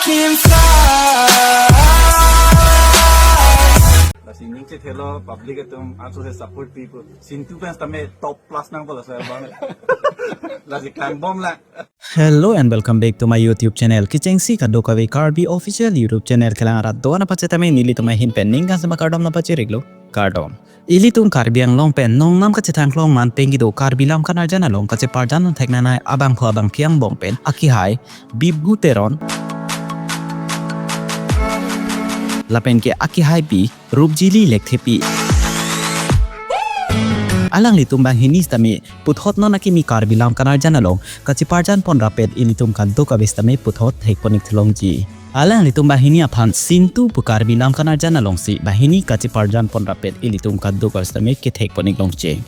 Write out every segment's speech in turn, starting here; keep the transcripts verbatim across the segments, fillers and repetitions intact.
Lasi ning chethelo public atum, also se support people. Sintu fans tame top plus nang pala sa bang. Lasi kang bom la. Hello and welcome back to my YouTube channel. Kechengsi kadokave Karbi official YouTube channel kelang arat do-an aphan setame nelitum ahin pen ning kangsema kardom nangpachiriklo. Kardom. Ilitum Karbi Anglong pen nongnam kachethangklong man pen kedo Karbi Lamkan Arjan along kacheparjan theknanai abangphu abangphi angbong pen akihai Bibhu Teron lapen ke akihaipi Rupjili Lekthepi. Alanglitum banghini setame puthot non akimi Karbi Lamkan Arjan along kacheparjan pon rapet ilitum kadokave setame puthot thekpon-ik thelongji. Alanglitum banghini aphan Sintu pu Karbi Lamkan Arjan alongsi banghini kacheparjan pon rapet ilitum kadokave setame kethekpon-ik longji.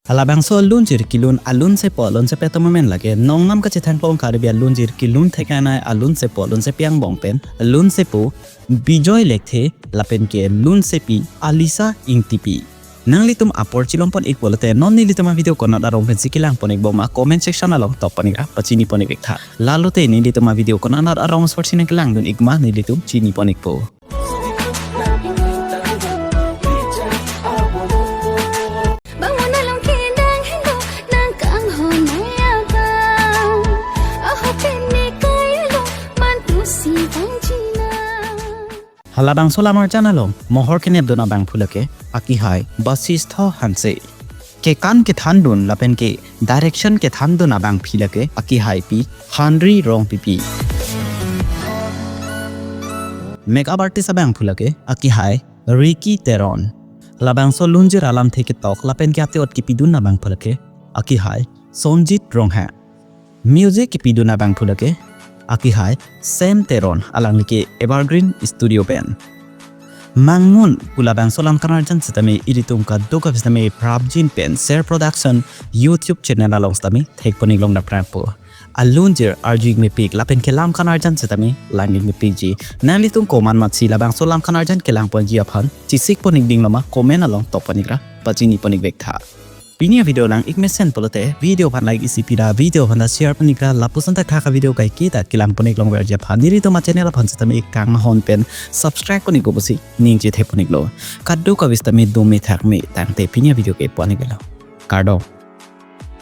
Halabangso alunjir kelun alun sepo alun sepe tomomen lake nongnam kachethangklong Karbi alunjir kelun theknanai alun sepo alun sepe angbong pen lun sepo Bijoy Lekthe lapen ke lun sepi Alisa Ingtipi. Nanglitum apor chilongpon-ik pulote non nelitum avideo konat arong pensi kelangpon-ik bom ma comment section along toppon-ikra pachinipon-ik vektha. Lalote nelitum avideo konat arong sports nang kelangdun-ik ma nelitum chinipon-ikpo. Bang mona long kendang hendo nang kanghon nang abang. Aho pene kayo long mantu si bang jina. Halabangso lam arjan along mohor kenepdun abangphu lake akihai Basistho Hanse. Kekan kethandun lapen ke direction kethandun abangphi lake akihaipi Henry Rongpipi. Makeup artist abangphu lake akihai Ricky Teron. Labangso lunjir alamthe ketok lapen ke ate-ot kepidun abangphu lake akihai Sonjit Rongha. Music kepidun abangphu lake akihai Sam Teron, alangli ke Evergreen Studio pen. Mangmun pu labangso lam kanarjan setame ilitum kadokave setame prapjin pen Ser Production YouTube channel along setame thekpon-ik long daprangpo. Alunjir arju-ik mepik lapen ke lam kanarjan setame lang-ik mepikji. Nanglitum komat matsi labangso lam kanarjan kelangponji aphan chesikpon-ik dinglo ma comment along toppon-ikra pachinipon-ik vektha. Pini avideo lang-ik mesen pulote video aphan like isi pira, video aphan ta share pon-ikra, lapuson thakthak avideo kaike ta kelangpon-ik longverji aphan nelitum achannel aphan setame kanghon pen subscribe pon-ikpo pusi ning chethepon-iklo. Kadokave setame dome thakme tangte pini avideo ke pu-an-iklo. Kardom.